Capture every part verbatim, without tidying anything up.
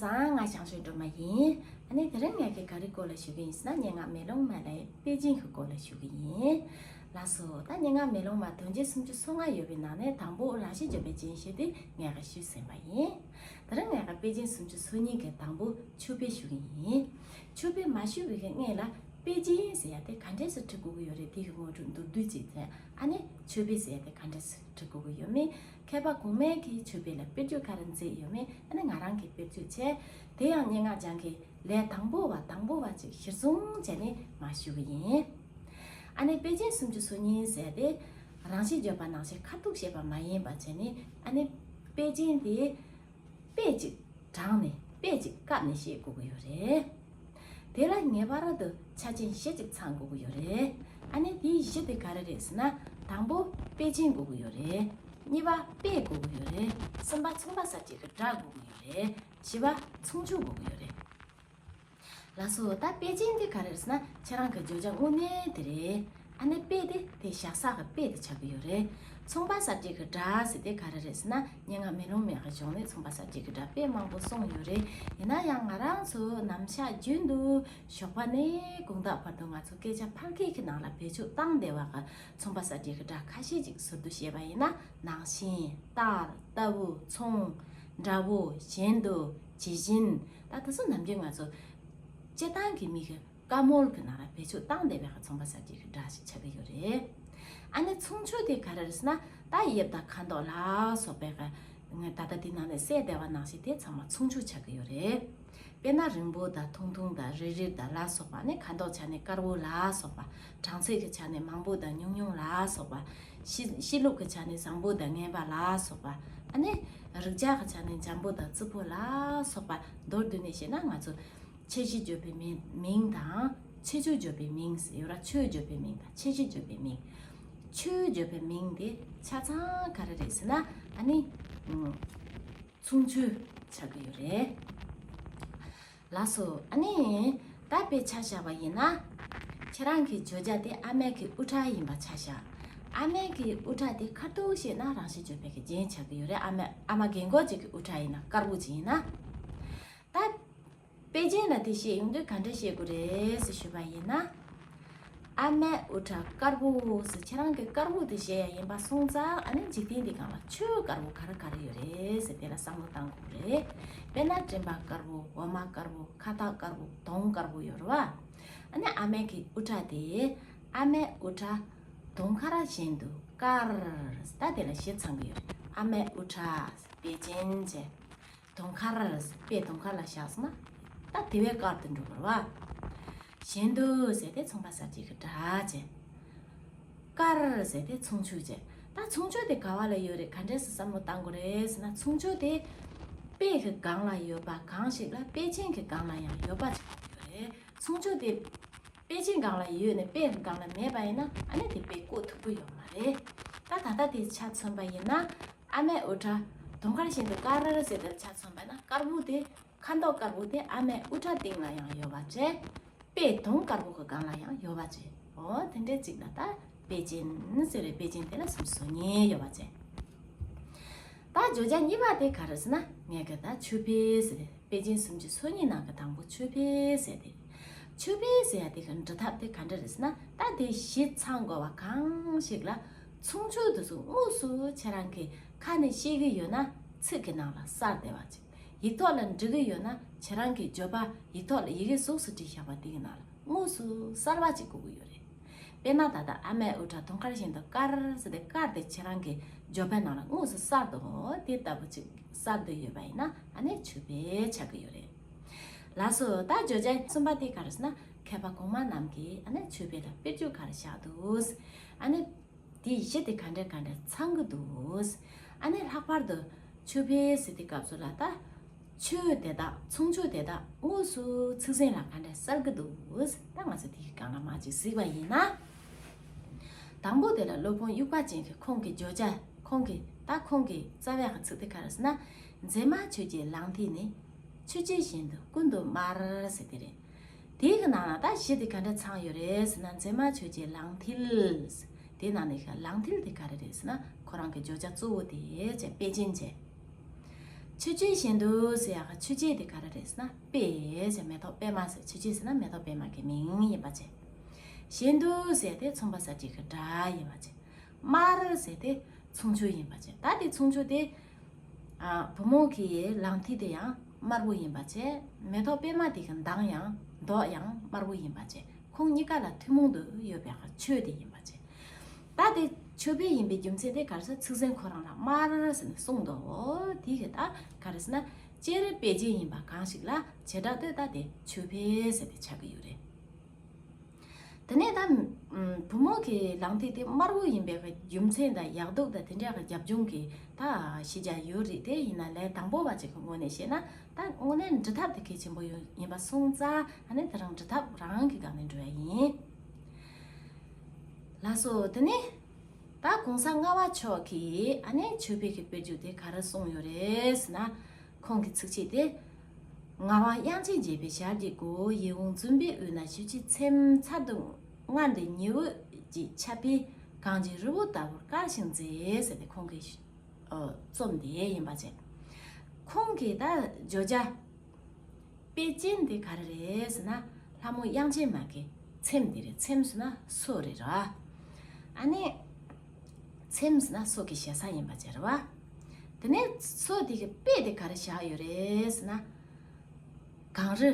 བཟང་། ང་ཞང་ཞུང་སྒྲོལ་མ་ཡིན། ཨ་ནི་དེ་རིང་ངས་ཀྱི་ག་རེ་སྐོར་ལ་ཞུ་གི་ཡིན་ཟེར་ན། སྙན་ངག་མེ་ལོང་མ་ལའི་དཔེ་རྒྱན་གྱི་སྐོར་ལ་ཞུ་གི་ཡིན། ལགས་སོ། ད་སྙན་ངག་མེ་ལོང་མ་དོན་རྒྱན་སུམ་ཅུ་སོ་ལྔ་ཡོད་པའི་ནང་ནས་དང་པོ་རང་བཞིན་བརྗོད་པའི་རྒྱན་བཤད་དེ་ངས་ཀྱི་ཞུས་ཟིན་པ་ཡིན། དེ་རིང་ངས་ཀྱི་དཔེ་རྒྱན་སུམ་ཅུ་སོ་གཉིས་ཀྱི་དང་པོ་མཆོད་པའི་ཞུ་གི་ཡིན། མཆོད་པའི་མ་ཞུ་བའི་གི་སྔོན་ལ་དཔེ་རྒྱན་ཟེར་ཡ་དེ་ག་འདྲས་སེ་འབྲི་དགོས་ཀྱི་ཡོད་རེད། དེ་གི་ངོ་སྤྲོད་མདོར་བསྡུས་ཅིག་དང་། ཨ་ནི་མཆོད་པའི་ཟེར་ཡ་དེ་ག་འདྲས་སེ་འབྲི་དགོས་ཀྱི་ཡོད་མེད། མཁས་པ་གོང་མས་ཀྱིས་མཆོད་པའི་ལ་དཔེར་བརྗོད་ག་རེ་མཛད་ཡོད་མེད། ཨ་ནི་ང་རང་གིས་དཔེར་བརྗོད་བྱས། དེ་ཡང་སྙན་ངག་སྦྱང་མཁན་ལས་དང་པོ་བ་དང་པོ་བ་ཅིག་གཞིར་བཟུང་བྱས་ནས་མར་ཞུ་གི་ཡིན། ཨ་ནི་དཔེ་རྒྱན་སུམ་ཅུ་སོ་གཉིས་ཟེར་ཏེ། རང་བཞིན་བརྗོད་པ་ནང་བཞིན་ཁ་ཐུག་བཤད་པ་མ་ཡིན་པ་བྱས་ནས། ཨ་ནི་དཔེ་རྒྱན་དེ་དཔེ་ཅིག་དྲངས་ནས་དཔེ་ཅིག་བཀབ་ནས་བཤད་དགོས་ཀྱི་ཡོད་རེད། དེ་ལ་ངེས་པར་དུ་ཆ་རྐྱེན་བཞི་ཅིག་ཚང་དགོས་ཀྱི་ཡོད་རེད། ཨ་ནི་དེའི་བཞི་དེ་ག་རེ་རེད་ཟེར་ན། དང་པོ་དཔེ་ཅན་དགོས་ཀྱི་ཡོད་རེད། གཉིས་པ་དཔེ་དགོས་ཀྱི་ཡོད་རེད། གསུམ་པ་མཚུངས་པ་གསལ་བྱེད་ཀྱི་སྒྲ་དགོས་ཀྱི་ཡོད་རེད། བཞི་པ་མཚུངས་ཆོས་དགོས་ཀྱི་ཡོད་རེད། ལགས་སོ། ད་དཔེ་ཅན་དེ་ག་རེ་རེད་ཟེར་ན། ཁྱེད་རང་གི་བརྗོད་བྱ་དངོས་གནས་དེ་རེད། ཨ་ནི་དཔེ་དེ་དེ་བཞག་ས་གི་དཔེ་དེ་ཆགས་ཀྱི་ཡོད་རེད། མཚུངས་པ་གསལ་བྱེད་ཀྱི་སྒྲ་ཟེར་དེ་ག་རེ་རེད་ཟེར་ན། སྙན་ངག་མེ་ལོང་མའི་གཞུང་ནས་མཚུངས་པ་གསལ་བྱེད་ཀྱི་སྒྲ་དཔེ་མང་པོ་གསུངས་ཡོད་རེད། ཡིན་ན་ཡང་ང་རང་ཚོ་ནམ་ཞག་རྒྱུན་དུ་ཞོགས་པ་ནས་དགོང་དག་བར་དུ་ང་ཚོ་སྐད་ཆ་ཕལ་སྐད་ཀྱི་ནང་ལ་བེད་སྤྱོད་བཏང་བསྡད་པ་གི་མཚུངས་པ་གསལ་བྱེད་ཀྱི་སྒྲ་ཁ་ཤས་ཅིག་ཟུར་དུ་བཤད་པ་ཡིན་ན། ནང་བཞིན། ལྟར། ལྟ་བུ། མཚུངས། འདྲ་བོ། བཞིན་དུ། ཇི་བཞིན། ད་དེ་ཚོ་ནམ་རྒྱུན་ང་ཚོ་སྤྱིར་བཏང་གི་མི་གི་བཀའ་མོལ་གྱི་ནང་ལ་བེད་སྤྱོད་བཏང་བསྡད་པའི་མཚུངས་པ་གསལ་བྱེད་ཀྱི་སྒྲ་ཞིག་ཆགས་ཀྱི་ཡོད་རེད། ཨ་ནི་མཚུངས་ཆོས་དེ་ག་རེ་རེད་ཟེར་ན། ད་དབྱིབས་དང་ཁ་མདོག་ལ་སོགས་པའི་གི་ད་ལྟ་དེ་ནང་ནས་གསལ་བསྡད་པ་ནང་བཞིན་དེ་ཚང་མ་མཚུངས་ཆོས་ཆགས་ཀྱི་ཡོད་རེད། དཔེར་ན་རིང་པོ་དང་ཐུང་ཐུང་དང་རིལ་རིལ་དང་ལ་སོགས་པ། ཨ་ནི་ཁ་མདོག་ཆ་ནས་དཀར་པོ་ལ་སོགས་པ། གྲངས་ཚད་ཀྱི་ཆ་ནས་མང་པོ་དང་ཉུང་ཉུང་ལ་སོགས་པ། གཤིས་གཤིས་ལུགས་ཀྱི་ཆ་ནས་བཟང་པོ་དང་ངན་པ་ལ་སོགས་པ། ཨ་ནི་རིགས་ཆད་ཀྱི་ཆ་ནས་འཇམ་པོ་དང་རྩུབ་པོ་ལ་སོགས་པ། མདོར་བསྡུས་ནས་བཤད་ན་ང་ཚོ་ཁྱད་གཞི་བརྗོད་པའི་མིང་མིང་དང་། ཁྱད་ཆོས་བརྗོད་པའི་མིང་ཟེར་ཡོད་ར། ཆོས་བརྗོད་པའི་མིང་དང་ཁྱད་གཞི་བརྗོད་པའི་མིང་། ཆོས་བརྗོད་པའི་མིང་དེ་ཆ་ཚང་ག་རེ་རེད་ཟེར་ན། ཨ་ནི་ཨུམ། མཚུངས་ཆོས་ཆགས་ཀྱི་ཡོད་རེད། ལགས་སོ། ཨ་ནི་ད་དཔེ་ཆ་བཞག་པ་ཡིན་ན། ཁྱེད་རང་གི་བརྗོད་བྱ་དེ་ཨ་མའི་གི་དབུ་སྐྲ་ཡིན་པ་ཆ་བཞག་ཨ་མའི་གི་དབུ་སྐྲ་དེ་ཁ་ཐུག་བཤད་ན་རང་བཞིན་བརྗོད་པའི་གི་རྒྱན་ཆགས་ཀྱི་ཡོད་རེད། ཨ་མ་ཨ་མ་རྒན་གོག་ཅིག་གི་དབུ་སྐྲ་ཡིན་ན། དཀར་པོ་ཅིག་ཡིན་ན། ད་དཔེ་ཅན་ལ་དེ་བཤད་ཡོང་དུས་ག་འདྲ་བཤད་དགོས་རེད་ཟེར་ཞུས་པ་ཡིན་ན། ཨ་མའི་དབུ་སྐྲ་དཀར་པོ་ཟེར། ཁྱེད་རང་གི་དཀར་པོ་དེ་བཤད་ཡ་ཡིན་པ་སོང་ཙང་། ཨ་ནི་འཇིག་རྟེན་འདི་སྒང་ལ་ཆོས་དཀར་པོ་ག་རེ་ག་རེ་ཡོད་རེད་ཟེར་དེ་ལ་བསམ་བློ་བཏང་དགོས་རེད། དཔེར་ན་སྤྲིན་པ་དཀར་པོ། འོ་མ་དཀར་པོ། ཁ་བཏགས་དཀར་པོ། དུང་དཀར་པོ་ཡོད་རེད་བ། ཨ་ནི་ཨ་མའི་གི་དབུ་སྐྲ་དེ། ཨ་མའི་དབུ་སྐྲ་དུང་དཀར་བཞིན་དུ་དཀར། ད་དེ་ལ་བཞི་ཚང་གི་ཡོད་རེད། ཨ་མའི་དབུ་སྐྲ་དཔེ་ཅན་བྱས། དུང་དཀར། དཔེ་དུང་དཀར་ལ་བཞག་སོང་ན། ད་དེ་བས་དཀར་དུ་འགྲོ་དགོས་རེད་བ། བཞིན་དུ་ཟེར་ཏེ་མཚུངས་པ་གསལ་བྱེད་ཀྱི་སྒྲ་བྱས། དཀར་ཟེར་ཏེ་མཚུངས་ཆོས་བྱས། ད་མཚུངས་ཆོས་དེ་ག་བ་ལ་ཡོད་རེད། ག་འདྲས་སེ་བསམ་བློ་བཏང་དགོས་རེད་ཟེར་ན། མཚུངས་ཆོས་དེ་དཔེ་གི་སྒང་ལ་ཡོད་པ་གང་ཞིག་ལ་དཔེ་ཅན་གྱི་སྒང་ལ་ཡང་ཡོད་པ་ཆགས་ཀྱི་ཡོད་རེད། མཚུངས་ཆོས་དེ་དཔེ་ཅན་སྒང་ལ་ཡོད་ནས་དཔེ་སྒང་ལ་མེད་པ་ཡིན་ན། ཨ་ནི་དེ་དཔེ་བཀོད་ཐུབ་ཀྱི་ཡོད་མ་རེད། ད་ད་ལྟ་དེ་ཆ་མཚོན་པ་ཡིན་ན། ཨ་མའི་དབུ་སྐྲ་དུང་དཀར་བཞིན་དུ་དཀར་ཟེར་དེར་ཆ་མཚོན་པ་ན། དཀར་པོ་དེ་ཁ་མདོག་དཀར་པོ་དེ་ཨ་མའི་དབུ་སྐྲ་སྟེང་ལ་ཡང་ཡོད་པ་བྱས། དཔེ་དུང་དཀར་པོ་གི་སྒང་ལ་ཡང་ཡོད་པ་བྱས། འོ་དེ་འདྲའི་ཅིག་ལ་ད་དཔེ་ཅན་ཟེར་བའི་དཔེ་ཅན་དེ་ལ་སུམ་ཅུ་སོ་གཉིས་ཡོད་པ་བྱས། ད་བརྗོད་བྱ་གཉིས་པ་དེ་ག་རེ་ཟེར་ན། ངས་གི་ད་མཆོད་པའི་ཟེར་ཏེ། དཔེ་ཅན་སུམ་ཅུ་སོ་གཉིས་ནང་གི་དང་པོ་མཆོད་པའི་ཟེར་ཏེ། མཆོད་པའི་ཟེར་ཡ་དེ་གི་འབྲི་ཐབས་དེ་ག་འདྲ་རེད་ཟེར་ན། ད་དེ་གཞི་ཚང་དགོས་པ་གང་ཞིག་ལ། མཚུངས་ཆོས་དེ་ཚོ་དངོས་སུ་ཁྱེད་རང་གི་ཁ་ནས་བཤད་ཀྱི་ཡོད་ན་ཚིག་གི་ནང་ལ་གསལ་བསྡད་པ་ཅིག་ཡིག་ཐོག་ལ་འབྲི་གི་ཡོད་ན་ཁྱེད་རང་གི་བརྗོད་པ་ཡིག་ཐོག་ལ་ཡི་གེ་གཟུགས་སུ་བྲིས་བཞག་པ་དེ་གི་ནང་ལ་དངོས་སུ་གསལ་བ་ཅིག་དགོས་ཀྱི་ཡོད་རེད། དཔེར་ན་ད་ལྟ་ཨ་མའི་དབུ་སྐྲ་དུང་དཀར་བཞིན་དུ་དཀར་ཟེར་ཏེ། དཀར་དེ་ཁྱེད་རང་གི་བརྗོད་པའི་ནང་ལ་དངོས་སུ་གསལ་འདུག་དེ་ལྟ་བུ་ཅིག་གསལ་འདུག་ཡོད་པ་ཡིན་ན། ཨ་ནི་མཆོད་པའི་ཆགས་ཀྱི་ཡོད་རེད། ལགས་སོ། ད་བརྗོད་བྱ་གསུམ་པ་དེ་ག་རེ་ཟེར་ན། མཁས་པ་གོང་མ་རྣམས་ཀྱིས་ཨ་ནི་མཆོད་པའི་ལ་དཔེར་བརྗོད་ག་རེ་བཞག་འདུག་ཨ་ནི་དེ་བཞི་དེ་ག་འདྲ་ག་འདྲ་ཚང་གི་འདུག་ཨ་ནི་ལྷག་པར་དུ་མཆོད་པའི་ཟེར་དུས་སྐབས་སུ་ལ་ད། ཆོས་དེ་དག་མཚུངས་ཆོས་དེ་དག་དངོས་སུ་ཚིག་ཟིན་ལ་ག་འདྲ་གསལ་གི་འདུག་ད་ང་ཚོ་དེའི་སྒང་ལ་མར་ཅིག་གཟིགས་པ་ཡིན་ན། དང་པོ་དེ་ལ་སློབ་དཔོན་དབྱུག་པ་ཅན་གྱིས་ཁོང་གི་བརྗོད་བྱ། ཁོང་གི་ད་ཁོང་གི་རྩ་བའི་གི་ཚིག་དེ་ག་རེ་ཟེར་ན། མཛེས་མ་ཆོས་ཀྱི་ལག་མཐིལ་ནི། ཆུ་སྐྱེས་བཞིན་དུ་ཀུན་ཏུ་དམར་ཟེར་དེ་རེད། དེའི་གི་ནང་ལ་ད་གཞི་དེ་ག་འདྲ་ཚང་ཡོད་རེད་ཟེར་ན། མཛེས་མ་ཆོས་ཀྱི་ལག་མཐིལ། དེའི་ནང་ནས་ལག་མཐིལ་དེ་ག་རེ་རེད་ཟེར་ན། ཁོ་རང་གི་བརྗོད་བྱ་གཙོ་བོ་དེ་བྱས། དཔེ་ཅན་བྱས། ཆོས་སྤྱོད་གཞན་དུ་ཟེར་ཡག་གི་ཆོས་སྤྱོད་དེ་ག་རེ་རེད་ཟེར་ན་དཔེ་ཟེར། མེ་ཏོག་པད་མ་ཟེར། ཆོས་སྤྱོད་ཟེར་ན་མེ་ཏོག་པད་མ་གི་མིང་ཡིན་པ་བྱས། གཞན་དུ་ཟེར་དེ་མཚུངས་པ་གསལ་བྱེད་ཀྱི་སྒྲ་ཡིན་པ་བྱས། དམར་ཟེར་དེ་མཚུངས་ཆོས་ཡིན་པ་བྱས། ད་དེ་མཚུངས་ཆོས་དེ། ཨ། བུ་མོ་གི་ལག་མཐིལ་དེ་ཡང་དམར་པོ་ཡིན་པ་བྱས། མེ་ཏོག་པད་མ་དེ་གི་མདངས་ཡང་མདོག་ཡང་དམར་པོ་ཡིན་པ་བྱས། ཁོང་གཉིས་ཀ་ལ་ཐུན་མོང་དུ་ཡོད་པའི་ཆོས་དེ་ཡིན་པ་བྱས། ད་དེ་ཆོས་དཔེ་ཡིན་པའི་རྒྱུ་མཚན་དེ་ག་རེ་ཟེར། ཚིག་ཟིན་ཁོ་རང་ལ་དམར་ཟེར་ནས་གསུངས་འདུག་འོ་དེ་གི་ད་ག་རེ་ཟེར་ན། སྤྱིར་དཔེ་ཅན་ཡིན་པ་གང་ཞིག་ལ་བྱེ་བྲག་ཏུ་ད་དེ་ཆོས་དཔེ་ཟེར་ཏེ་ཆགས་ཀྱི་ཡོད་རེད། དེ་ནས་ད་བུ་མོ་གི་ལག་མཐིལ་དེ་དམར་པོ་ཡིན་པའི་རྒྱུ་མཚན་དང་ཡག་སྡུག་དང་དེ་འདྲ་གི་རྒྱབ་ལྗོངས་ཀྱི་ད་ཤེས་རྒྱ་ཡོད་རེད། དེ་ཡིན་ན་ལས་དང་པོ་བ་ཅིག་གི་ངོས་ནས་བཤད་ན། ད་དངོས་གནས་འབྲི་ཐབས་དེ་གལ་ཆེན་པོ་ཡོད་ཡིན་པ་སོང་ཙང་། ཨ་ནི་དེ་རང་འབྲི་ཐབས་རང་གི་སྒང་ནས་འགྲོ་ཡ་ཡིན། ལགས་སོ། དེ་ནས་ད་གོང་ས་ལྔ་པ་མཆོག་གིས་ཨ་ནི་ཆོས་དཔེ་གི་དཔེར་བརྗོད་དེ་ག་རེ་གསུངས་ཡོད་རེད་ཟེར་ན། ཁོང་གི་ཚིགས་བཅད་དེ། ངག་དབང་དབྱངས་ཅན་མཇལ་བའི་ཞལ་གྱི་སྒོ། ཡིད་འོང་འཛུམ་པའི་དབུས་ན་ཆུ་སྐྱེས་ཚེམས། ཚར་དུ་དངར་འདི་ཉི་འོད་ཀྱི་ཆར་པས། གངས་ཀྱི་རི་བོ་ལྟ་བུར་དཀར་ཞིང་མཛེས་ཟེར་ཏེ་ཁོང་གི་ཨ་རྩོམ་དེ་ཡིན་པ་བྱས། ཁོང་གི་ད་བརྗོད་བྱ་དཔེ་ཅན་དེ་ག་རེ་རེད་ཟེར་ན། ལྷ་མོ་དབྱངས་ཅན་མ་གི་ཚེམས་དེ་རེད། ཚེམས་ཟེར་ན་སོ་རེད་ར། ཨ་ནི་ཚེམས་ཟེར་ན་སོ་གི་ཞེ་ས་ཡིན་པ་བྱས་ར་བ། དེ་ནས་སོ་དེ་གི་དཔེ་དེ་ག་རེ་བཞག་ཡོད་རེད་ཟེར་ན། གངས་རི།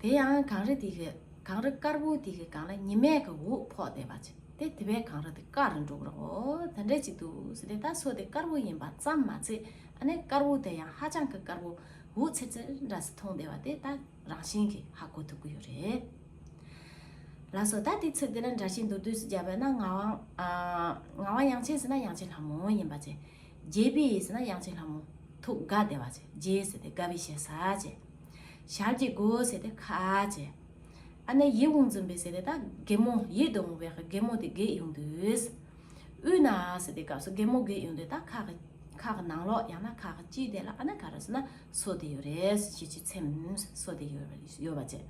དེ་ཡང་གངས་རི་དེ་གི་གངས་རི་དཀར་པོ་དེ་གི་སྒང་ལ་ཉི་མས་གི་འོད་ཕོག་བསྡད་པ་ཅིག་དེ་དེ་བས་གངས་རི་དེ་དཀར་རུ་འགྲོ་གི་རེད། འོ་དེ་འདྲ་ཅིག་འདུག་ཟེར་ཏེ། ད་སོ་དེ་དཀར་པོ་ཡིན་པ་ཙམ་མ་ཚད། ཨ་ནི་དཀར་པོ་དེ་ཡང་ཧ་ཅང་གི་དཀར་པོ། འོད་ཚེར་ཚེར་འདྲ་ཞིག་མཐོང་བསྡད་པ་དེ་ད་རང་བཞིན་གྱིས་ཧ་གོ་ཐུབ་ཀྱི་ཡོད་རེད། ལགས་སོ། ད་དེ་ཚིག་དེ་ལ་འདྲ་བཤད་མདོར་བསྡུས་སུ་བརྒྱབ་པ་ན། ངག་དབང་ཨ། ངག་དབང་དབྱངས་ཅན་ཟེར་ན་དབྱངས་ཅན་ལྷ་མོ་ཡིན་པ་བྱས། མཇལ་བའི་ཟེར་ན་དབྱངས་ཅན་ལྷ་མོ་ཐུགས་དགའ་བསྡད་པ་བྱས། མཇལ་ཟེར་ཏེ་དགའ་བའི་ཞེ་ས་བྱས། ཞལ་གྱི་སྒོ་ཟེར་ཏེ་ཁ་བྱས། ཨ་ནི་ཡིད་འོང་འཛུམ་པའི་ཟེར་ཏེ་ད་གད་མོ། ཡིད་དུ་འོང་བའི་གད་མོ་དེ་གད་ཡོང་དུས། དབུས་ན་ཟེར་ཏེ་སྐབས་སུ་གད་མོ་གད་ཡོང་དུས་ད་ཁ་གི་ཁ་གི་ནང་ལོགས་ཡང་ན་ཁ་གི་དཀྱིལ་དེ་ལ་ཨ་ནི་ག་རེ་ཟེར་ན་སོ་དེ་ཡོད་རེད། ཆུ་སྐྱེས་ཚེམས་སོ་དེ་ཡོད་ཡོད་པ་བྱས།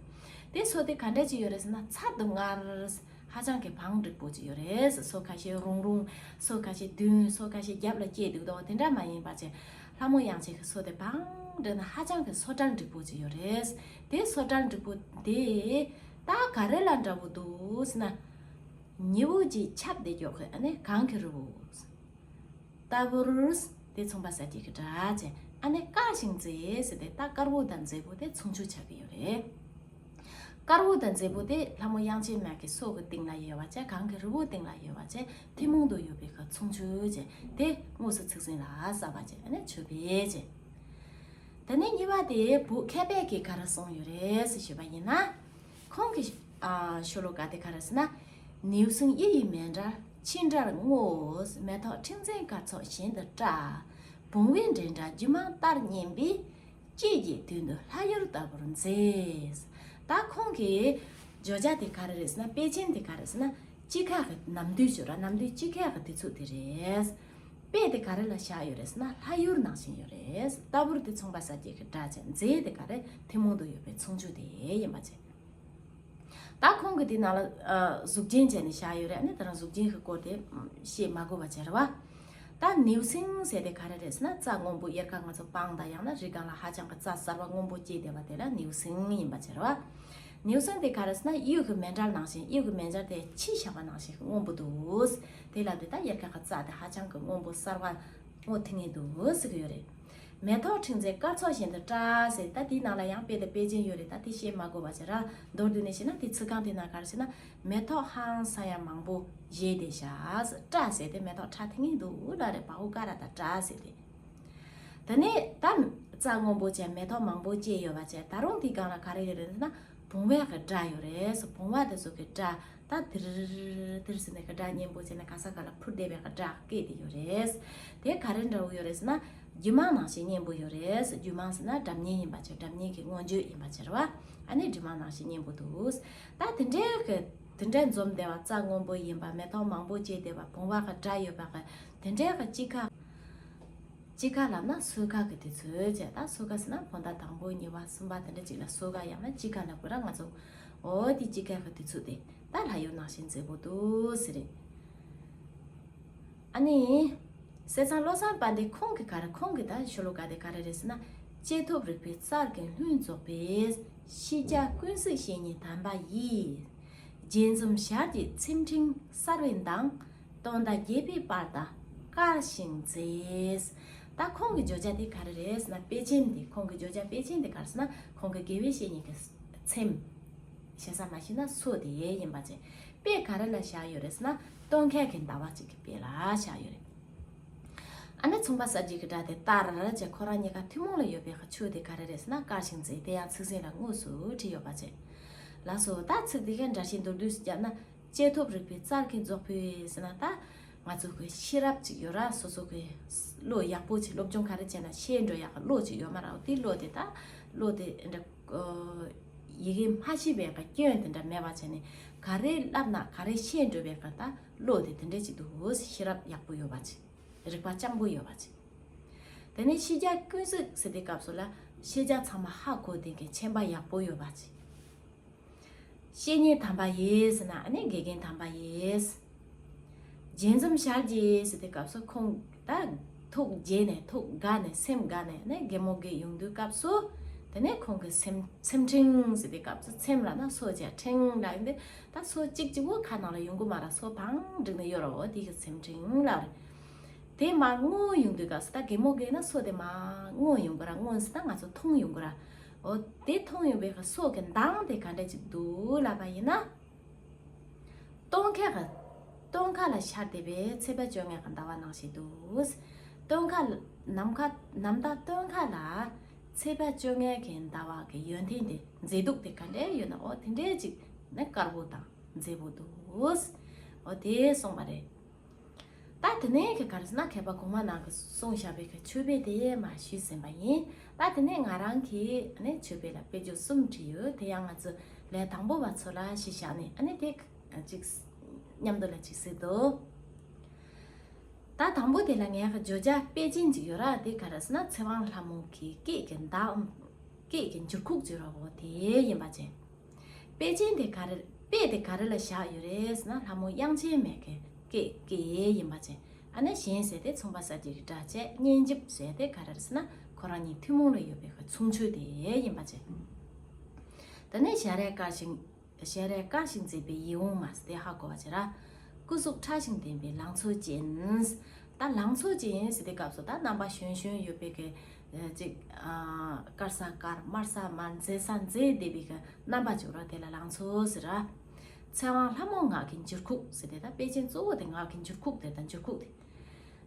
དེ་སོ་དེ་ག་འདྲ་ཅིག་ཡོད་རེད་ཟེར་ན། ཚར་དུ་དངར། ཧ་ཅང་གི་བང་འགྲིག་པོ་ཅིག་ཡོད་རེད། སོ་ཁ་ཤས་རུང་རུང་། སོ་ཁ་ཤས་མདུན། སོ་ཁ་ཤས་རྒྱབ་ལ་སྐྱེས་འདུག་དོ། དེ་འདྲ་མ་ཡིན་པ་བྱས། ལྷ་མོ་དབྱངས་ཅན་གྱི་སོ་དེ་བང་འགྲིག་ན་ཧ་ཅང་གི་སོ་བཀྲ་འགྲིག་པོ་ཅིག་ཡོད་རེད། དེ་སོ་བཀྲ་འགྲིག་པོ་དེ་ད་ག་རེ་ལ་འདྲ་པོ་འདུག་ཟེར་ན། ཉི་འོད་ཀྱི་ཆར་དེ་འགྱོག་གི་ཨ་ནི་གངས་ཀྱི་རི་བོ་ལྟ་བུར། དེ་མཚུངས་པ་གསལ་བྱེད་ཀྱི་སྒྲ་བྱས། ཨ་ནི་དཀར་ཞིང་མཛེས་ཟེར་ཏེ་ད་དཀར་པོ་དང་མཛེས་པོ་དེ་མཚུངས་ཆོས་ཆགས་ཀྱི་ཡོད་རེད། དཀར་པོ་དང་མཛེས་པོ་དེ་ལྷ་མོ་དབྱངས་ཅན་མ་གི་སོ་གི་སྟེང་ལ་ཡོད་པ་བྱས། གངས་ཀྱི་རི་བོ་སྟེང་ལ་ཡོད་པ་བྱས། ཐུན་མོང་དུ་ཡོད་པའི་གི་མཚུངས་ཆོས་བྱས། དེ་དངོས་སུ་ཚིག་ཟིན་ལ་གསལ་བ་བྱས། ཨ་ནི་ཆོས་དཔེ་བྱས། དེ་ནས་གཉིས་པ་དེ་བོད་མཁས་པས་ཀྱིས་ག་རེ་གསུངས་ཡོད་རེད་ཟེར་ཞུས་པ་ཡིན་ན། ཁོང་གི་ཨ་ཤོ་ལོ་ཀ་དེ་ག་རེ་ཟེར་ན། ནེའུ་གསིང་གཡུ་ཡི་མཎྜལ་ཆེས་འབྲལ་སྔོ། མེ་ཏོག་ཕྲེང་མཛེས་སྐར་ཚོགས་བཞིན་དུ་བཀྲ། བུང་བའི་འགྲན་བསྡུར་རྒྱུད་མང་ལྟར་སྙན་པའི། སྐྱེས་ཀྱི་དོན་དུ་ལྷ་ཡུལ་ལྟ་བུར་མཛེས། ད་ཁོང་གི་བརྗོད་བྱ་དེ་ག་རེ་རེད་ཟེར་ན། དཔེ་ཅན་དེ་ག་རེ་ཟེར་ན། དཔྱིད་ཀ་གི་ནམ་དུས་ཤིག་ར། ནམ་དུས་དཔྱིད་ཀ་གི་དུས་ཚོད་དེ་རེད། དཔེ་དེ་ག་རེ་ལ་བཞག་ཡོད་རེད་ཟེར་ན། ལྷ་ཡུལ་ནང་བཞིན་ཡོད་རེད། ལྟ་བུར་དེ་མཚུངས་པ་གསལ་བྱེད་ཀྱི་སྒྲ་བྱས། མཛེས་དེ་ག་རེ་ཐུན་མོང་དུ་ཡོད་པའི་མཚུངས་ཆོས་དེ་ཡིན་པ་བྱས། ད་ཁོང་གིས་དེ་ནང་ལ་ཨ་གཟུགས་ཅན་བྱས་ནས་བཞག་ཡོད་རེད། ཨ་ནི་དེ་རིང་གཟུགས་ཅན་གྱི་སྐོར་དེ་བཤད་མ་དགོས་པ་བྱས་རེད་བ། ད་ནེའུ་གསིང་ཟེར་དེ་ག་རེ་རེད་ཟེར་ན། རྩྭ་སྔོན་པོ་དབྱར་ཁ་ང་ཚོ་སྤང་དང་ཡང་ན་རི་སྒང་ལ་ཧ་ཅང་གི་རྩྭ་གསར་པ་སྔོན་པོ་སྐྱེས་བསྡད་པ་དེ་ལ་ནེའུ་གསིང་ཡིན་པ་བྱས་རེད་བ། ནེའུ་གསིང་དེ་ག་རེ་ཟེར་ན། གཡུ་གི་མཎྜལ་ནང་བཞིན། གཡུ་གི་མཎྜལ་དེ་ཕྱིས་བཞག་པ་ནང་བཞིན་སྔོན་པོ་འདུག་དེ་ལབ་དུས་ད་དབྱར་ཁ་གི་རྩྭ་དེ་ཧ་ཅང་གི་སྔོན་པོ་གསར་པ་སྔོ་ཐིང་ངེ་འདུག་ཟེར་གི་ཡོད་རེད། མེ་ཏོག་ཕྲེང་མཛེས་སྐར་ཚོགས་བཞིན་དུ་བཀྲ་ཟེར། ད་དེའི་ནང་ལ་ཡང་དཔེ་དང་དཔེ་ཅན་ཡོད་རེད། ད་དེ་བཤད་མ་དགོས་པ་བྱས་ར། མདོར་བསྡུས་ནས་བཤད་ན་དེ་ཚིག་རྐང་དེ་ནང་ག་རེ་ཟེར་ན། མེ་ཏོག་ཧང་སང་ཡང་མང་པོ་བཞད་དེ་བཞག་བཀྲ་ཟེར་ཏེ། མེ་ཏོག་ཁྲ་ཐིང་ངེ་འདུག་ལ་རེད། བ་ཧུ་ཀ་ར་ད་བཀྲ་ཟེར་ཏེ། དེ་ནས་ད་རྩྭ་སྔོན་པོ་བྱས། མེ་ཏོག་མང་པོ་སྐྱེས་ཡོད་པ་བྱས། ད་རུང་དེའི་སྒང་ལ་ག་རེ་ཡོད་རེད་ཟེར་ན། བུང་བའི་གི་སྒྲ་ཡོད་རེད། བུང་བ་དེ་ཚོ་གི་སྒྲ། ད་དིར་དིར་ཟེར་ནས་གི་སྒྲ་སྙན་པོ་བྱས་ནས་ག་ས་ག་ལ་འཕུར་བསྡད་པའི་གི་སྒྲ་སྐད་དེ་ཡོད་རེད། དེ་ག་རེ་འདྲ་བོ་ཡོད་རེད་ཟེར་ན། རྒྱུད་མང་ནང་བཞིན་སྙན་པོ་ཡོད་རེད། རྒྱུད་མང་ཟེར་ན་སྒྲ་སྙན་ཡིན་པ་བྱས། སྒྲ་སྙན་གྱི་མངོན་བརྗོད་ཡིན་པ་བྱས་རེད་བ། ཨ་ནི་རྒྱུད་མང་ནང་བཞིན་སྙན་པོ་འདུག་ད་དེ་འདྲའི་གི་དེ་འདྲའི་འཛོམས་བསྡད་པ། རྩྭ་སྔོན་པོ་ཡིན་པ། མེ་ཏོག་མང་པོ་སྐྱེས་བསྡད་པ། བུང་བ་གི་སྒྲ་ཡོད་པ་གི་དེ་འདྲའི་གི་དཔྱིད་ཀ། དཔྱིད་ཀ་ལབ་ན་སོས་ཀ་གི་དུས་ཚོད་བྱས། ད་སོས་ཀ་ཟེར་ན་བོད་ཟླ་དང་པོ་གཉིས་པ་གསུམ་པ་དེ་འདྲ་ཅིག་ལ་སོས་ཀ་ཡང་ན་དཔྱིད་ཀ་ལབ་དགོས་ར། ང་ཚོ་འོ་དེ་དཔྱིད་ཀ་གི་དུས་ཚོད་དེ་ད་ལྷ་ཡུལ་ནང་བཞིན་མཛེས་པོ་འདུག་ཟེར་རེད། ཨ་ནི་ ཟས་གཙང་བློ་བཟང་དཔལ་ལྡན་ཁོང་གིས་ག་རེ་ཁོང་གིས་ད་ཤོ་ལོ་ཀ་དེ་ག་རེ་རེད་ཟེར་ན། བཅད་ཐུབ་རིག་པའི་རྩལ་གྱིས་ལྷུན་རྫོགས་པའི། ཤེས་བྱ་ཀུན་གཟིགས་བཤེས་གཉེན་དམ་པ་ཡིས། དཔྱད་འཛོམས་ཞལ་གྱི་ཚེམས་ཕྲེང་གསལ་བའི་མདངས། སྟོན་ཟླ་རྒྱས་པའི་དཔལ་དང་དཀར་ཞིང་མཛེས། ད་ཁོང་གི་བརྗོད་བྱ་དེ་ག་རེ་རེད་ཟེར་ན། དཔེ་ཅན་དེ་ཁོང་གི་བརྗོད་བྱ་དཔེ་ཅན་དེ་ག་རེ་ཟེར་ན། ཁོང་གི་དགེ་བའི་བཤེས་གཉེན་གྱི་ཚེམས། ཞེ་ས་མ་ཤེས་ན་སོ་དེ་ཡིན་པ་བྱས། དཔེ་ག་རེ་ལ་བཞག་ཡོད་རེད་ཟེར་ན། སྟོན་ཁའི་གི་ཟླ་བ་གཅིག་གི་དཔེ་ལ་བཞག་ཡོད་རེད། ཨ་ནི་མཚུངས་པ་གསལ་བྱེད་ཀྱི་སྒྲ་དེ་ལྟར་བྱས་ཁོ་རང་གཉིས་ཀ་ཐུན་མོང་ལ་ཡོད་པའི་གི་ཆོས་དེ་ག་རེ་རེད་ཟེར་ན། དཀར་ཞིང་མཛེས། དེ་ཡང་ཚིག་ཟིན་ལ་དངོས་སུ་བྲིས་ཡོད་པ་བྱས། ལགས་སོ། ད་ཚིག་དེ་གའི་འདྲ་བཤད་མདོར་བསྡུས་སུ་བརྒྱབ་ན། བཅད་ཐུབ་རིག་པའི་རྩལ་གྱིས་རྫོགས་པའི་ཟེར་ན། ད་ང་ཚོ་གི་ཤེས་རབ་ཅིག་ཡོད་ར། སོ་སོ་གི་བློ་ཡག་པོ་ཅིག་སློབ་སྦྱོང་ག་རེ་བྱས་ན་ཤེས་འགྲོ་ཡག་གི་བློ་ཅིག་ཡོད་མ་རེད། དེ་བློ་དེ་ད་བློ་དེ་འདྲ་ཡི་གེ་མ་ཤེས་པའི་གི་སྐྱོན་དེ་འདྲ་མེད་པ་བྱས་ནས། ག་རེ་བསླབ་ན་ག་རེ་ཤེས་འགྲོ་བའི་གི་ད་བློ་དེ་དེ་འདྲ་ཅིག་འདུག་ཤེས་རབ་ཡག་པོ་ཡོད་པ་ཅིག་རིག་པ་སྤྱང་པོ་ཡོད་པ་ཅིག་དེ་ནས་ཤེས་བྱ་ཀུན་གཟིགས་ཟེར་དུས་སྐབས་སུ་ལ། ཤེས་བྱ་ཚང་མ་ཧ་གོ་བསྡད་མཁན་མཁྱེན་པ་ཡག་པོ་ཡོད་པ་ཅིག་བཤེས་གཉེན་དམ་པ་ཡིས་ཟེར་ན། ཨ་ནི་དགེ་རྒན་དམ་པ་ཡིས། དཔྱད་འཛོམས་ཞལ་གྱིས་ཟེར་དུས་སྐབས་སུ་ཁོང་ད་ཐུགས་དགྱེས་ནས་ཐུགས་དགའ་ནས་སེམས་དགའ་ནས་ནི་གད་མོ་བགད་ཡོང་དུས་སྐབས་སུ། དེ་ནས་ཁོང་གི་སེམས་ཚེམས་ཕྲེང་ཟེར་དུས་སྐབས་སུ། ཚེམས་ལབ་ན་སོ་བྱས། ཕྲེང་ལབ་ཡིན་ཏེ། ད་སོ་གཅིག་གཅིག་པོ་ཁ་ནང་ལ་ཡོང་གི་མ་རེད། སོ་བང་བསྒྲིགས་ནས་ཡོད་རེད། འོ་དེ་གི་སེམས་ཕྲེང་ལབ་རེད། དེ་མར་མངོན་ཡོང་དུས་སྐབས་སུ། ད་གད་མོ་བགད་ན་སོ་དེ་མར་མངོན་ཡོང་གི་ར། མངོན་ཟེར་ན་ང་ཚོ་མཐོང་ཡོང་གི་ར། འོ་དེ་མཐོང་ཡོང་བའི་གི་སོ་གི་མདངས་དེ་ག་འདྲ་ཅིག་འདུག་ལབ་པ་ཡིན་ན། སྟོན་ཁ་གི་སྟོན་ཁ་ལ་ཤར་བསྡད་པའི་ཚེས་པ་བཅོ་ལྔའི་གི་ཟླ་བ་ནང་བཞིན་འདུག་སྟོན་ཁ་ལ་ནམ་མཁའ་ནམ་ཟླ་སྟོན་ཁ་ལ་ཚེས་པ་བཅོ་ལྔའི་གི་ཟླ་བ་གི་ཡོན་ཏན་དེ། མཛེས་སྡུག་དེ་ག་འདྲ་ཡོད་ན། འོ་དེ་འདྲ་ཅིག་ནི་དཀར་པོ་དང་མཛེས་པོ་འདུག་འོ་དེ་གསུངས་པ་རེད། ད་དེ་ནས་གི་ག་རེ་ཟེར་ན། མཁས་པ་གོང་མ་རྣམས་ཀྱིས་གསུངས་བཞག་པའི་གི་མཆོད་པ་དེ་མར་ཞུས་ཟིན་པ་ཡིན། ད་དེ་ནས་ང་རང་གིས་ནི་མཆོད་པ་ལ་དཔེ་བརྗོད་གསུམ་བྲིས་ཡོད། དེ་ཡང་ང་ཚོ་ལས་དང་པོ་བ་ཚོ་ལ་གཞི་བཞག་ནས། ཨ་ནི་དེ་ཅིག་མཉམ་དུ་ལ་ཅིག་གཟིགས་དོ། ད་དང་པོ་དེ་ལ་ངའི་གི་བརྗོད་བྱ་དཔེ་ཅན་ཅིག་ཡོད་ར། དེ་ག་རེ་ཟེར་ན། ཚེ་དབང་ལྷ་མོ་གི་སྐད་ཀྱི་མདངས། སྐད་ཀྱི་འགྱུར་ཁུག་ཅིག་ཡོད་ར། འོ་དེ་ཡིན་པ་བྱས། དཔེ་ཅན་དེ་ག་རེ། དཔེ་དེ་ག་རེ་ལ་བཞག་ཡོད་རེད་ཟེར་ན། ལྷ་མོ་དབྱངས་ཅན་མའི་གི་སྐད་སྐད་ཡིན་པ་བྱས། ཨ་ནི་གཞན་ཟེར་དེ་མཚུངས་པ་གསལ་བྱེད་ཀྱི་སྒྲ་བྱས། སྙན་འཇེབས་ཟེར་དེ་ག་རེ་རེད་ཟེར་ན། ཁོ་རང་གཉིས་ཐུན་མོང་ལ་ཡོད་པའི་གི་མཚུངས་ཆོས་དེ་ཡིན་པ་བྱས། དེ་ནས་ཞལ་རས་དཀར་ཞིང་། ཞལ་རས་དཀར་ཞིང་མཛེས་པའི་ཡིད་འོང་མ་ཟེར་དེ་ཧ་གོ་བ་བྱས་ར། སྐུ་གཟུགས་ཕྲ་ཞིང་ལྡན་པའི་ལང་ཚོ་ཅན། ད་ལང་ཚོ་ཅན་ཟེར་དུས་སྐབས་སུ་ད་རྣམ་པ་གཞོན་གཞོན་ཡོད་པའི་གི་ཅིག་དཀར་ས་དཀར། དམར་ས་དམར། མཛེས་ས་མཛེས་བསྡད་པའི་གི་རྣམ་པ་ཅིག་ར། དེ་ལ་ལང་ཚོ་ཟེར་ར། ཚེ་དབང་ལྷ་མོ་ངག་གི་འགྱུར་ཁུག་ཟེར་དེ། ད་དཔེ་ཅན་གཙོ་བོ་དེ་ངག་གི་འགྱུར་ཁུག་དེ་དང་། འགྱུར་ཁུག་དེ།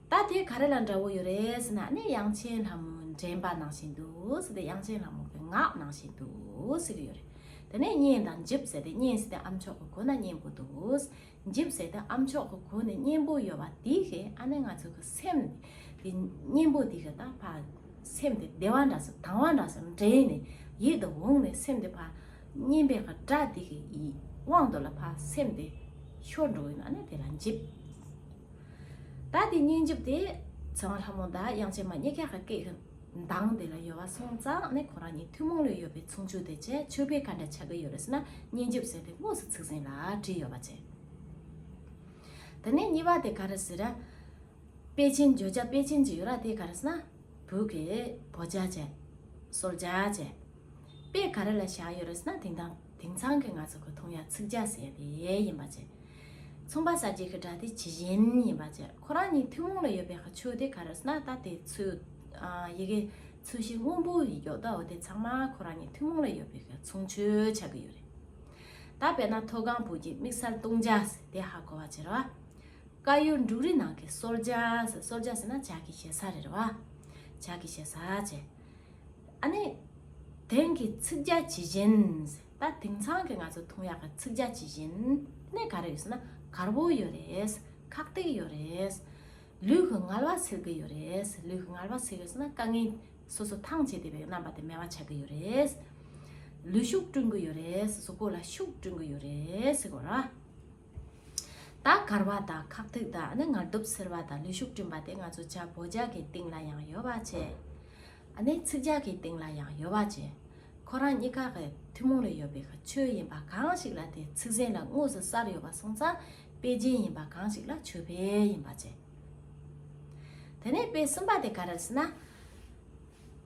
ད་དེ་ག་རེ་ལ་འདྲ་བོ་ཡོད་རེད་ཟེར་ན། ཨ་ནི་དབྱངས་ཅན་ལྷ་མོའི་འདྲེན་པ་ནང་བཞིན་འདུག་ཟེར་དེ། དབྱངས་ཅན་ལྷ་མོ་གི་ངག་ནང་བཞིན་འདུག་ཟེར་གི་ཡོད་རེད། དེ་ནས་སྙན་དང་འཇེབས་ཟེར་དེ། སྙན་ཟེར་དེ་ཨ་མཆོག་གི་གོ་ན་སྙན་པོ་འདུག་འཇེབས་ཟེར་དེ་ཨ་མཆོག་གི་གོ་ནས་སྙན་པོ་ཡོད་པ་དེ་གིས། ཨ་ནི་ང་ཚོ་གི་སེམས་དེ་སྙན་པོ་དེ་གིས་ད་ཕར་སེམས་དེ་བདེ་བ་འདྲ་སེ་དང་བ་འདྲ་སེ་འདྲེས་ནས་ཡིད་དུ་འོང་ནས། སེམས་དེ་ཕར་སྙན་པའི་གི་སྒྲ་དེ་གི་དབང་དུ་ལ་ཕར་སེམས་དེ་ཤོར་འགྲོ་ཡོད་ན། ཨ་ནི་དེ་ལ་འཇེབས། ད་དེ་སྙན་འཇེབས་དེ་ཚེ་དབང་ལྷ་མོ་དང་དབྱངས་ཅན་མ་གཉིས་ཀ་གི་སྐད་ཀྱི་མདངས་དེ་ལ་ཡོད་པ་སོང་ཙང་། ཨ་ནི་ཁོ་རང་གཉིས་ཐུན་མོང་ལ་ཡོད་པའི་མཚུངས་ཆོས་དེ་བྱས། མཆོད་པ་ག་འདྲ་ཆགས་ཀྱི་ཡོད་རེད་ཟེར་ན། སྙན་འཇེབས་ཟེར་དེ་དངོས་སུ་ཚིག་ཟིན་ལ་བྲིས་ཡོད་པ་བྱས། དེ་ནས་གཉིས་པ་དེ་ག་རེ་ཟེར་ན། དཔེ་ཅན། བརྗོད་བྱ་དཔེ་ཅན་ཅིག་ཡོད་ར། དེ་ག་རེ་ཟེར་ན། བོད་ཀྱི་བོད་རྒྱ་བྱས། སྲོལ་རྒྱ་བྱས། དཔེ་ག་རེ་ལ་བཞག་ཡོད་རེད་ཟེར་ན། དེང་དང་དེང་སང་གི་ང་ཚོ་གི་མཐོང་ཡ་ཚིག་རྒྱ་ཟེར་ཡ་དེ་ཡིན་པ་བྱས། མཚུངས་པ་གསལ་བྱེད་ཀྱི་སྒྲ་དེ་ཇི་བཞིན་ཡིན་པ་བྱས། ཁོ་རང་གཉིས་ཐུན་མོང་ལ་ཡོད་པའི་གི་ཆོས་དེ་ག་རེ་ཟེར་ན། ད་དེ་ཚོས་ཡི་གེ་ཚོས་གཞི་སྔོན་པོ་ཡོད་དོ། དེ་ཚང་མ་ཁོ་རང་གཉིས་ཐུན་མོང་ལ་ཡོད་པའི་གི་མཚུངས་ཆོས་ཆགས་ཀྱི་ཡོད་རེད། ད་དཔེར་ན་མཐོ་སྒང་བོད་ཀྱི་དམིགས་བསལ་ལྟུང་བྱ་ཟེར་དེ་ཧ་གོ་བ་བྱེད་རོགས། བཀའ་ཡུལ་འབྲུག་རི་ནང་གི་སྲོལ་རྒྱ་ཟེར། སྲོལ་རྒྱ་ཟེར་ན་ཇ་གི་ཞེ་ས་རེད་བ། ཇ་གི་ཞེ་ས་བྱས། ཨ་ནི་དེང་གི་ཚིག་རྒྱ་ཇི་བཞིན་ཟེར། ད་དེང་སང་གི་ང་ཚོ་མཐོང་ཡག་གི་ཚིག་རྒྱ་ཇི་བཞིན་ནི་ག་རེ་ཡོད་ཟེར་ན། དཀར་པོ་ཡོད་རེད། ཁག་ཐེག་ཡོད་རེད། ལུས་ཀྱི་ངལ་བ་སེལ་གི་ཡོད་རེད། ལུས་ཀྱི་ངལ་བ་སེལ་གི་ཟེར་ན་དཀའ་ངལ་སོ་སོ་ཐང་ཆད་བསྡད་པའི་རྣམ་པ་དེ་མེད་པ་ཆགས་གི་ཡོད་རེད། ལུས་ཤུགས་བསྐྲུན་གི་ཡོད་རེད། གཟུགས་པོ་ལ་ཤུགས་བསྐྲུན་གི་ཡོད་རེད་ཟེར་གོ་ར། ད་གར་བ་དང་ཁག་ཐེག་དང་ཨ་ནི་ངལ་དུབ་སེལ་བ་དང་ལུས་ཤུགས་བསྐྲུན་པ་དེ་ང་ཚོ་ཇ་བོད་ཇ་གི་སྟེང་ལ་ཡང་ཡོད་པ་བྱས། ཨ་ནི་ཚིག་ཇ་གི་སྟེང་ལ་ཡང་ཡོད་པ་བྱས། ཁོ་རང་གཉིས་ཀ་གི་ཐུན་མོང་ལ་ཡོད་པའི་ཆོས་ཡིན་པ་གང་ཞིག་ལ་དེ་ཚིག་ཟིན་ལ་དངོས་སུ་གསལ་ཡོད་པ་སོང་ཙང་། དཔེ་རྒྱན་ཡིན་པ་གང་ཞིག་ལ་མཆོད་པ་ཡིན་པ་བྱས། དེ་ནས་དཔེ་གསུམ་པ་དེ་ག་རེ་རེད་ཟེར་ན།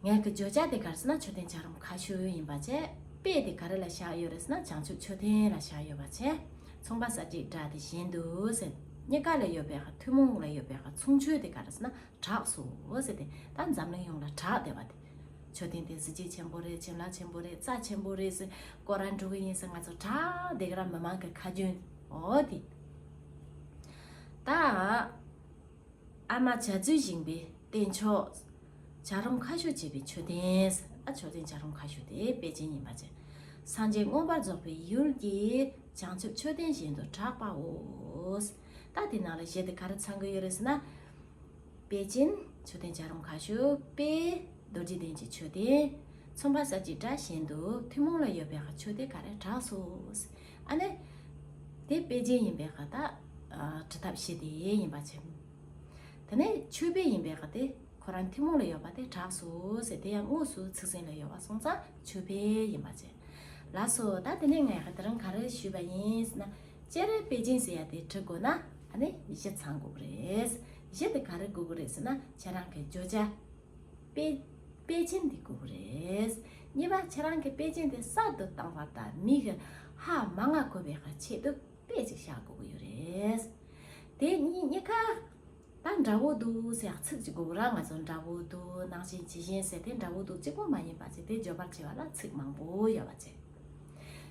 ངས་ཀྱི་བརྗོད་བྱ་དེ་ག་རེ་ཟེར་ན་མཆོད་རྟེན་བྱ་རུང་ཁ་ཤོ་ཡིན་པ་བྱས། དཔེ་དེ་ག་རེ་ལ་བཞག་ཡོད་རེད་ཟེར་ན་བྱང་ཆུབ་མཆོད་རྟེན་ལ་བཞག་ཡོད་པ་བྱས། མཚུངས་པ་གསལ་བྱེད་སྒྲ་དེ་གཞན་དུ་ཟེར། གཉིས་ཀ་ལ་ཡོད་པའི་ཁ་ཐུན་མོང་ལ་ཡོད་པའི་ཁ་མཚུངས་ཆོས་དེ་ག་རེ་ཟེར་ན་གྲགས་སོ་ཟེར་ཏེ། ད་འཛམ་གླིང་ཡོངས་ལ་གྲགས་བསྡད་པ་དེ། མཆོད་རྟེན་དེ་གཟི་བརྗིད་ཆེན་པོ་རེད། བྱིན་རླབས་ཆེན་པོ་རེད། རྩ་ཆེན་པོ་རེད་ཟེར་སྐོར་ར་འགྲོ་གི་ཡིན་ཟེར་ང་ཚོ་གྲགས་བསྡད་ཀྱི་ར། མི་མང་གི་ཁ་རྒྱུན་འོ་དེ། ད་ཨ་མ་བྱ་རྫུས་བཞེངས་པའི་རྟེན་མཆོག་བྱ་རུང་ཁ་ཤོ་བྱས་པའི་མཆོད་རྟེན། ཨ་མཆོད་རྟེན་བྱ་རུང་ཁ་ཤོ་དེ་དཔེ་ཅན་ཡིན་པ་བྱས། སངས་རྒྱས་མངོན་པར་རྫོགས་པའི་ཡུལ་གྱི་བྱང་ཆུབ་མཆོད་རྟེན་བཞིན་དུ་གྲགས་པའོ། ད་དེ་ནང་ལ་གཞི་དེ་ག་རེ་ཚང་གི་ཡོད་རེད་ཟེར་ན། དཔེ་ཅན་མཆོད་རྟེན་བྱ་རུང་ཁ་ཤོ། དཔེ་རྡོ་རྗེ་གདན་གྱི་མཆོད་རྟེན། མཚུངས་པ་གསལ་བྱེད་སྒྲ་གཞན་དུ་ཐུན་མོང་ལ་ཡོད་པའི་ཁ་མཆོད་རྟེན་ག་རེ་གྲགས་སོ། ཨ་ནི་དེ་དཔེ་ཅན་ཡིན་པའི་ཁ་ད་ཨ་འབྲི་ཐབས་གཞི་དེ་ཡིན་པ་བྱས། དེ་ནས་མཆོད་དཔེ་ཡིན་པའི་ཁ་དེ་ཁོ་རང་ཐུན་མོང་ལ་ཡོད་པ་དེ་གྲགས་སོ་ཟེར། དེ་ཡང་དངོས་སུ་ཚིག་ཟིན་ལ་ཡོད་པ་སོང་ཙང་མཆོད་དཔེ་ཡིན་པ་བྱས། ལགས་སོ། ད་དེ་ནས་ངས་ཁ་དེ་རིང་ག་རེ་ཞུས་པ་ཡིན་ཟེར་ན། སྤྱིར་དཔེ་ཅན་ཟེར་ཡ་དེ་འབྲི་དགོས་ན་ཨ་ནི་གཞི་ཚང་དགོས་ཀྱི་རེད། གཞི་དེ་ག་རེ་དགོས་ཀྱི་རེད་ཟེར་ན་ཁྱེད་རང་གི་བརྗོད་བྱ་དཔེ་དཔེ་ཅན་དེ་དགོས་ཀྱི་རེད། གཉིས་པ་ཁྱེད་རང་གི་དཔེ་ཅན་དེ་གསར་དུ་བཏང་བར་དང་མི་གི་ཧ་མ་ང་གོ་བའི་ཁ་ཆེད་དུ་དཔེ་ཅིག་བཞག་དགོས་ཀྱི་ཡོད་རེད། དེ་གཉིས་གཉིས་ཀ་ད་འདྲ་བོ་འདུག་ཟེར་ཚིག་ཅིག་དགོས་ར། ང་ཚོ་འདྲ་བོ་འདུག་ནང་བཞིན་ཇི་བཞིན་ཟེར་དེ་འདྲ་བོ་འདུག་གཅིག་པོ་མ་ཡིན་པ་ཅིག་དེ་བརྗོད་པར་བྱེད་པ་ལ་ཚིག་མང་པོ་ཡོད་པ་ཅིག་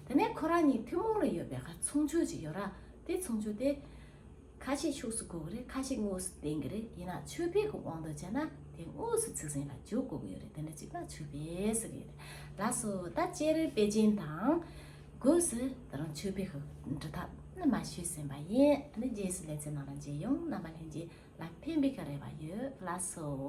དེ་ནས་ཁོ་རང་གཉིས་ཐུན་མོང་ལ་ཡོད་པའི་ཁ་མཚུངས་ཆོས་ཅིག་ཡོད་ར། དེ་མཚུངས་ཆོས་དེ་ཁ་ཤས་ཤུགས་སུ་གོ་གི་རེད། ཁ་ཤས་དངོས་སུ་བསྟན་གི་རེད། ཡིན་ན་མཆོད་དཔེ་གི་དབང་དུ་བྱས་ན་དེ་དངོས་སུ་ཚིག་ཟིན་ལ་འཇུག་དགོས་ཀྱི་ཡོད་རེད། དེ་འདྲ་ཅིག་ལ་མཆོད་དཔེ་ཟེར་གི་ཡོད་རེད། ལགས་སོ། ད་སྤྱིར་དཔེ་ཅན་དང་སྒོས་སུ་ད་རུང་མཆོད་དཔེ་གི་འབྲི་ཐབས་ནི་མ་ཞུས་ཟིན་པ་ཡིན། ཨ་ནི་རྗེས་སུ་ལེ་ཚན་ནང་ལ་མཇལ་ཡོང་། རྣམ་པ་ལྷན་རྒྱས་ལ་ཕན་པའི་ག་རེ་བ་ཡོད། ལགས་སོ།